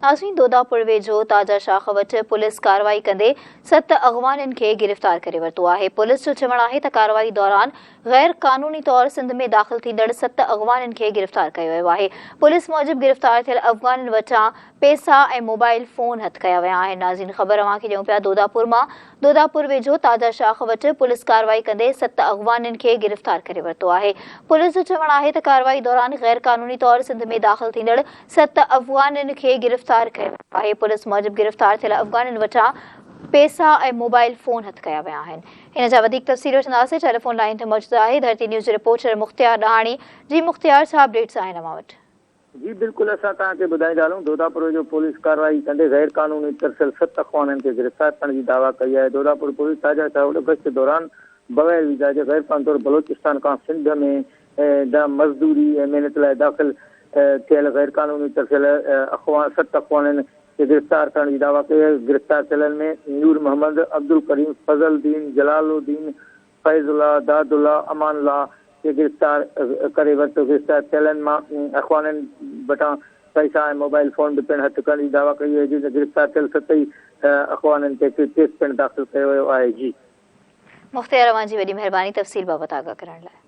ناظرين دوداپور ويجهو تاجا شاخ وٽ پوليس ڪارروائي ڪندي ست اغوانين کي گرفتار ڪري ورتو آهي. پوليس جو چوڻ آهي ته ڪارروائي دوران غير قانوني طور سنڌ ۾ داخل ٿيندڙ ست اغوانين کي گرفتار ڪيو ويو آهي. پوليس موجب گرفتار ٿيل افغانين وٽان پيسا ۽ موبائل فون هٿ ڪيا ويا آهن. ناظرين خبر اوهان کي ڏيون پيا دوداپور مان دوداپور ويجهو تاجا شاخ وٽ پوليس ڪارروائي ڪندي ست اغوانين کي گرفتار ڪري ورتو آهي. پوليس جو چوڻ آهي ته ڪارروائي دوران غير قانوني طور سنڌ ۾ داخل ٿيندڙ ست افغانين کي گرفتار ڪيو ويو آهي. پوليس موجب گرفتار ٿيل افغانين وٽان پيسا ۽ موبائل فون هٿ ڪيا ويا آهن. ان جا وڌيڪ تفصيل وٺنداسين ٽيليفون لائين تي موجود آهي ڌرتي نيوز جو رپورٽر مختيار ڏاهاڻي جي مختيار ڇا اپڊيٽس آهن اوهان وٽ. جي بلڪل اسان توهان کي ٻڌائيندا هلون دوداپور جو پوليس ڪارروائي ڪندي غير قانوني ترسيل ست اخوانن کي گرفتار ڪرڻ جي دعويٰ ڪئي آهي دوداپور پوليس تاجا شاهه وٽ گشت دوران بغير ويزا جي غير قانوني طور بلوچستان کان سنڌ ۾ مزدوري ۽ محنت لاء داخل ٿيل غير قانوني ترسيل اخوان ست اخوانن کي گرفتار ڪرڻ جي دعويٰ ڪئي آهي گرفتار ٿيلن ۾ نور محمد، عبدالڪريم، فضل الدين، جلال الدين، فيض الله، داد الله، امان الله کي گرفتار ڪري ورتو، گرفتار ٿيلن مان اخوانن وٽان پئسا ۽ موبائل فون به پڻ هٿ ڪرڻ جي دعويٰ ڪئي وئي، جن گرفتار ٿيل ستئي اخوانن تي ڪيس پڻ داخل ڪيو ويو آهي. جي. مختيار اوهان جي وڏي مهرباني تفصيل بابت آگاهه ڪرڻ لاء.